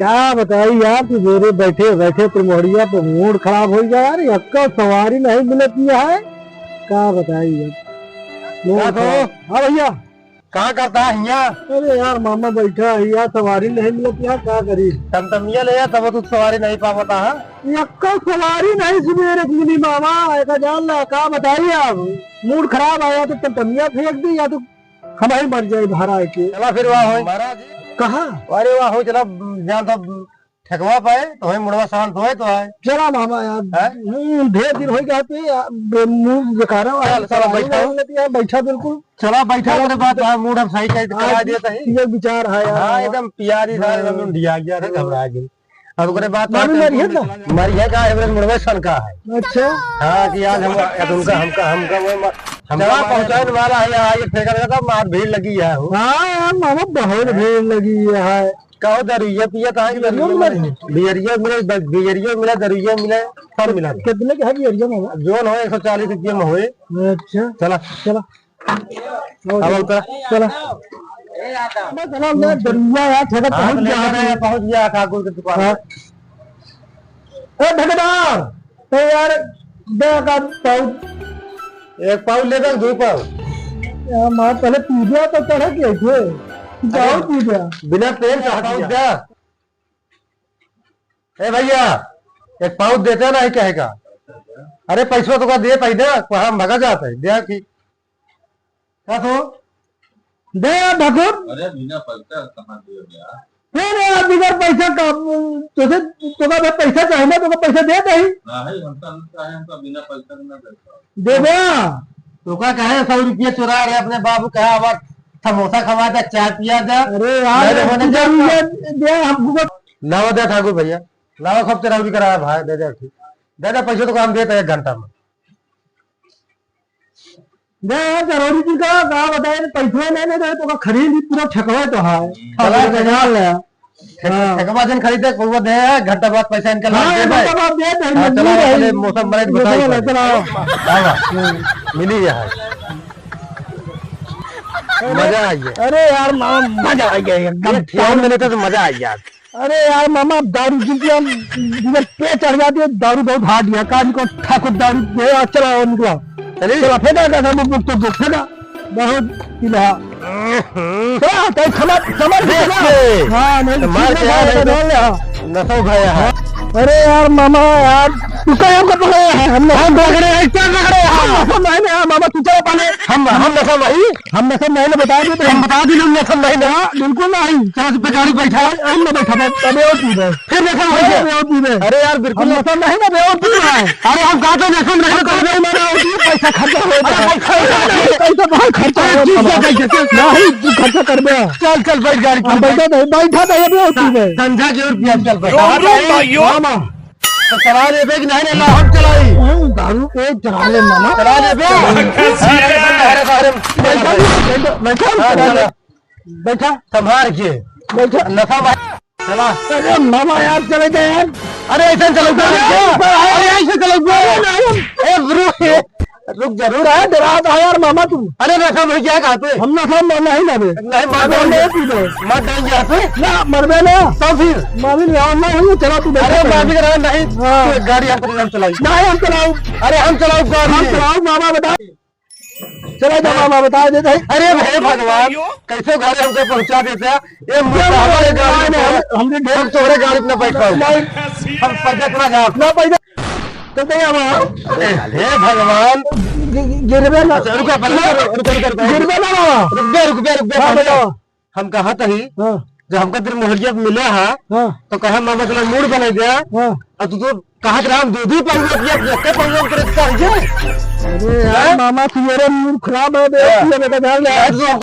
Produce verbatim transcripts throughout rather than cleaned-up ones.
का बताई यार, तू मेरे बैठे बैठे तू मोहड़िया पे मूड खराब होइ गया यार, एक्का सवारी नहीं मिलत है। का बताई यार, मूड का तो? खराब। हाँ भैया। का करता है हियाँ? अरे यार मामा बैठा है यार, सवारी नहीं मिलत यार, का करी? टमटमिया ले जा, तब तू सवारी नहीं पावता है। एक्का सवारी नहीं सुबेरे मिली मामा, एका जान ला, का बताई अब? मूड खराब आया तो टमटमिया फेंक दी या तो हम ही मर जाए बाहर आके। चला फिर वहाँ होई। महाराज। कहाँ? अरे वहाँ होई, चला, जान तो ठेकवा पाए, तो होई मुड़वा शांत होए तो आए। चला मामा यार। हैं? हम्म, ढेर दिन होई गया पे, आ, बे-, मुंह बेकारा हुआ चल, है, चला, सवारी बैठा। नहीं मिलती है, बैठा बिल्कुल। चला, बैठा, चला। ओकरे बाद, हाँ, मूड हम सही कर, हाँ, करा दिया तही। ये विचार है यार, हाँ, मामा। एकदम पियारी था, हाँ। एकदम लुंडिया गया था, हाँ। घबरा गया। अब ओकरे बाद मामी तो मरी है ना? मरी है का, एवरेज मुड़वे सन का है। अच्छा। हाँ, कि आज हम, आज उनका, हमका, हमका वो मा-, हमका चला, मारे पहुँचाने वाला है, यहाँ ये ठेका लगा था, मार भीड़ लगी है हो। हाँ यार, मामा, बहुत हाँ। भीड़ लगी है। कहो, दरुइया पिया था कि बियरियो दरुइया मिला? मिला? बियरियो मिला, द-, बियरियो मिला, दरुइया मिला, सब मिला। कितने के है बियरिया, मामा? जोन हो, एक सौ चालीस रुपये में होए। अच्छा। चला। चला। अब उतर। चला। बस, चला, ले, दरुइया यार, थोड़ा हाँ, पहुँच तो ले गया। जा रहे हैं, पहुँच गया ठाकुर की दुकान हाँ। पे। ए, ठेकेदार, तो यार, दे का पाउच। एक पाउच लेगा, दो पाउच? यार, माँ, पहले पी गया तो चढ़ा के थे। अरे, पाउच पी गया। बिना तेल का पाउच दे। ए भैया, एक पाउच देते ना, ही कहेगा। अरे, पैसवा तो का दे पहले, वहाँ हम भगा जाते हैं, दे की। का तो? दे यार ठाकुर। अरे बिना पैसा कहाँ दे यार? नहीं, नहीं यार, बिगर पैसा का, तुझे, तुका बे पैसा चाहिए ना, तुका पैसा दे दे ही। नहीं, हमका नहीं चाहिए, हमका बिना पैसा के ना दे पाओ। दे दे। तुका कहे सौ रुपया चुरा रहे अपने बाबू, कहा अब समोसा खवा दे, चाय पिया दे। अरे यार, नहीं, नहीं, तू नहीं, जरूर नहीं। ये दे, हमको लावा दे ठाकुर भैया, लावा, खूब चरौरी कराया भाई, दे दे, ठीक। दे दे पैसा, तुका हम देते हैं एक घंटा में। दे यार, चरौरी जी का, का बताए, पैसवा नहीं, नहीं दे, तो का खरीद ही पूरा ठेकवा तो है। हम्म। चला, हाँ, चला। जान ले। ठेक-, हाँ। ठेकवा जन खरीदे, को दे, घंटा बाद पैसा इनका हाँ, दे भाई। घंटा बाद दे, भाई, हाँ, मजबूर चला, है। पहले मौसम बरत बताओ चला, पहले। चला। हाँ, हाँ। हम्म। मिली है। मजा आ गया। अरे यार, मामा, मजा आ गया एकदम। ये ठेल में लेते तो मजा आ गया। अरे यार मामा, दारू जिनकी हम, जिधर पे चढ़ जाती है, दारू बहुत हार्ड है। कान को ठाकुर दारू दे, आ, चला और निकला। चलिए। चला, फेंका, फेंका, सब बुक तो बुक, फेंका। बहुत पीला। चला, तो खबर, खबर अरे, चला। अरे। हाँ, नहीं, तो मार ठीक के है, आ रहे तो तो। डाल ले, हाँ। नशा उठाया है। अरे यार मामा यार, तू कहीं हमको पकड़े है, हम नशा हम पकड़े हैं, क्या पकड़े हैं? हम नशा नहीं, नहीं, मामा, तू चला पहले। हम, हम नशा नहीं। हम नशा नहीं ना बता दे तो हम हम बता दी, हम नशा नहीं ना। हाँ, बिल्कुल नहीं। चला, तू पे गाड़ी बैठा। हम ना बैठा, तबे और पी दे। फिर नशा नहीं अरे, है। बे और पी दे। अरे यार, बिल्कुल हम नशा नहीं ना, बे और पी दे। अरे, हम कहा तो नशा नहीं हम ना। कहा नहीं, मारे और पी, पैसा खर्चा हो अरे, जाए। भाई, खर्चा नहीं। पैसा बहुत खर्चा अरे, हो चुप जा, जाए। भाई, चल, चल। नहीं, तू खर्चा कर दे। चल, चल, बैठ गाड़ी पर, हाँ, बैठ। बैठा नहीं, बैठा नहीं, अबे और पी दे। समझा के और पी, चल, बैठ। राम, राम, भाइयों। मामा। तो चला लेबे कि नहीं, नहीं, ना हम चलाई। हम्म, दारू के चला ले मामा। चला लेबे। अरे, अरे, अरे, अरे, बैठा, बैठा, बैठा। हाँ, चला। बैठा। संभाल के। बैठा। नशा मार। चला। अरे मामा यार, चले गए यार। अरे, ऐसे चलो, अरे, अरे, अरे, ऐसे चलो, अरे, अरे। ए, ब्रो, ए, रुक, जरूर है, डरा तो है यार मामा तू। अरे नशा में क्या कहते? हम नशा में नहीं ना बे। नहीं, मार अरे देंगे। नहीं पीबे। मार देंगे यहाँ पे। ना, मरबे ना। तो फिर? मामी ने रावण ना हुई, चला तू बैठा अरे कर। मामी का रावण नहीं। हाँ। तू गाड़ी हम, हम चलाई। नहीं, हम चलाऊ। अरे हम चलाऊ गाड़ी। हम चलाऊ, मामा बता। चला जा मामा, बता देते हैं। अरे हे भगवान, कैसे घर हमको पहुंचा देते हैं? ये मुर्गा हमारे गाड़ी नहीं, में नहीं, हमने ढेर हम तोहरे गाड़ी में ना बैठ पाऊँ। नहीं। हम पैदल ना जाओ। ना पैदल। तो नहीं अब अरे, हे भगवान। गि-, गि-, गिरबे ना। अच्छा, रुको, पहले रुको, रुको, रुको, रुको। गिरबे ना बाबा। रुक बे, रुक बे, रुक बे, हाँ, पहले। बताओ। हम कहत ही, हाँ। जब हमका तेरे मोहलिया पे मिला है, हाँ। तो कहे, "मामा, चला मूड बना गया।" हाँ। और तू तो कहत रहा, "हम दूध ही पाऊंगा, पिया, पिया, के पाऊंगा, हम तेरे इतना हो गया?" अरे यार, हाँ? मामा, तू मेरा मूड खराब है बे, हाँ। तू ये बेटा ध्यान ले। यार, तू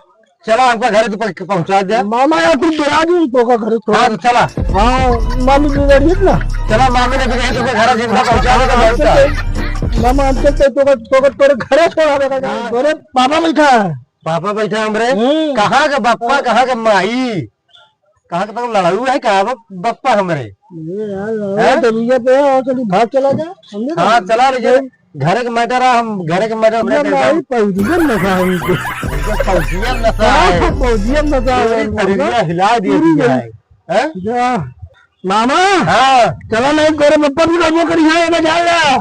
चला, हमका घरे तू पहुंच-, पहुंचा दे। मामा यार, तू डरा दी, तो का घरे तो। हाँ, तो चला। हाँ, मामी बिगड़ गई ना। चला, मामी ने बिगड़ गई, तो घर जिंदा पहुंचा दे, तो हाँ, बहुत है। मामा, हम चलते, तो का, तो का, तोरे घरे छोड़ा देगा, हाँ। तोरे पापा बैठा है। पापा बैठा हमरे। हम्म। कहाँ के बप्पा, कहाँ के माई? कहाँ के तक लड़ाऊ है, कहाँ बप-, बप्पा हमरे? ये यार, लड़ाऊ हैं? तो भैया पे है, और चल भाग चला जा, समझे ना? हाँ, चला ले जा। घरे के मैटर है, हम घरे के मैटर ना, हमरे ना, देखो। ये पौधियन नशा है इनको। इनको पौधियन नशा है। हाँ, पौधियन नशा है पूरी इनको। तरिया हिला दिया पूरी दिया है। हैं? जा। मामा, हाँ। चला नहीं, तोरे पप्पा भी करबो करी है, एने जाए ला।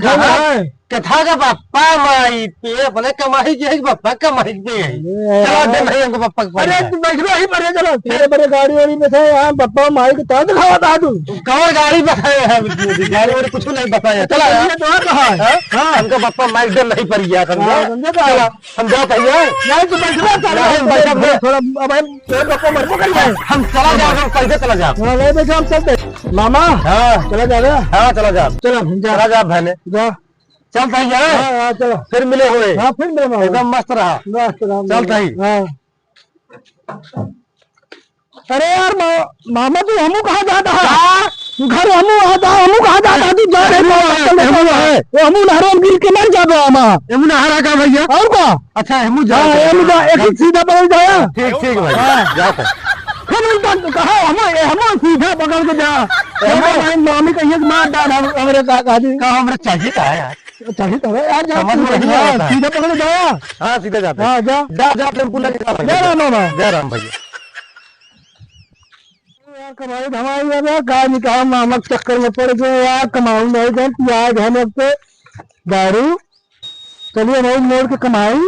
कहाँ? कथा का पप्पा माई पे अपने कमाई के है, पप्पा कमाई पे है। अरे चला, यार। दे नहीं हमको पप्पा के अरे, पास। तू बैठ रहा ही, बड़े चला, तेरे बड़े गाड़ी वाड़ी में थे, यहाँ पप्पा माई के तंत खावा था तू। कौन गाड़ी बताया है? गाड़ी वाड़ी कुछ नहीं बताया। चला यार। ये तो कहाँ है? हाँ? हाँ। हमको पप्पा माई डर नहीं पड़ी गया, समझा? हाँ, समझा तो? चला, हम जात है। नहीं, तू बैठ रहा, चला। नहीं, हम बैठ रहा। थोड़ा, अब हम, तेरे पप्पा मरबो करी है। हम चला जाब, हम कैसे चला जाब? हाँ, नहीं, बैठ, हम चलते। मामा, हाँ। चला जा रहा। हाँ, चला जाब। चला, हम जा। चला जाब, भाई ने। जा। चल भाई यार। हाँ, हाँ, चलो। फिर मिले होए। हाँ, फिर मिले होए। एकदम मस्त रहा। मस्त रहा, चल मस्त भाई। रहा। हाँ। अरे यार, मा-, मामा तू हमू कहाँ जाता है? हाँ? घर हमू कहाँ जा, हमू कहाँ जाता है? तू जा रहे हमू बाबा, है, चल हमू रहे। है। वो हमू नहरे में गिर के मर जाबे मामा। हमू नहरा का भैया? और का? अच्छा, हमू जा हाँ, रहे। हमू जा, एक ही सीधा पकड़ जाया। ठीक, ठीक भाई। हाँ। जाता है। फिर उल्टा कहा, हमू, हमू सीधा पकड़ के जा। हमू मामी कहिए कि मार डाल हम, हमरे का, का दी। का हमरा चाहिए का है यार? चाहिए तो है यार, जा, समझ में नहीं हाँ, आता है। सीधा पकड़ जाया। हाँ, सीधा जाते हैं। हाँ, जा। जा, जा, टेम्पू लगे जा भाई। जय राम बाबा। जय राम भैया। यार, कमाई धमाई अब यार, का निकाल, मामा के चक्कर में पड़ गए यार, कमाऊ नहीं दे, पियाज है मेरे पे, दारू। चलिए भाई, मोड़ के कमाई।